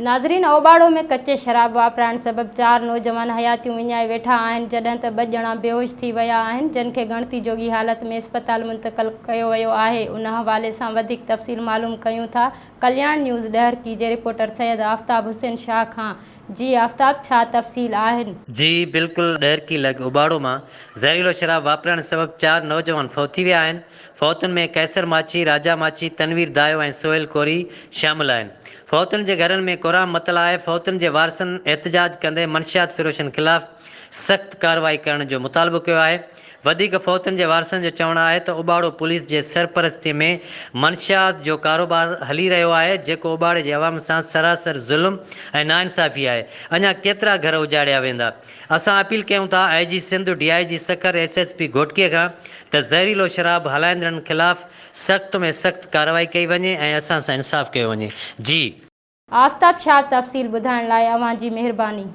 ناظرين اوٻاڙو ۾ ڪچي شراب واپرائڻ سبب چار نوجوان حياتيون وڃائي ويٺا آهن جڏهن ته ٻه ڄڻا بيهوش ٿي ويا آهن جن کي ڳڻتي جوڳي حالت ۾ اسپتال منتقل ڪيو ويو آهي ان حوالي سان وڌيڪ تفصيل معلوم ڪيون ٿا ڪلياڻ نيوز ڏهرڪي جي رپورٽر سيد آفتاب حسين شاهه کان جي آفتاب ڇا تفصيل آهن. جي بلڪل ڏهرڪي لڳ اوٻاڙو مان زهريلو شراب واپرائڻ سبب چار نوجوان فوت ٿي ويا آهن فوتن ۾ قيصر ماڇي، راجا ماڇي، تنوير دايو ۽ سهيل ڪوري شامل آهن. فوتن جي گهرن ۾ ڪهرام متل آهي. فوتن جي وارثن احتجاج ڪندي منشيات فروشن خلاف سخت ڪارروائي ڪرڻ جو مطالبو ڪيو آهي. وڌيڪ فوتن جي وارثن جو چوڻ آهي ته اوٻاڙو پوليس جي سرپرستي ۾ منشيات جو ڪاروبار هلي رهيو آهي جيڪو اوٻاڙي جي عوام سان سراسر ظلم ۽ ناانصافي آهي. اڃا ڪيترا گهر اجاڙيا ويندا. اسان اپيل ڪيون ٿا I G Sindh, D I G Sukkur, S S P Ghotki کان ته زهريلو شراب هلائيندڙن خلاف سخت ۾ سخت ڪارروائي ڪئي وڃي ۽ اسان سان انصاف ڪيو وڃي. جي. آفتاب شاھ تفصيل ٻڌائڻ لاء اوهان جي مهرباني.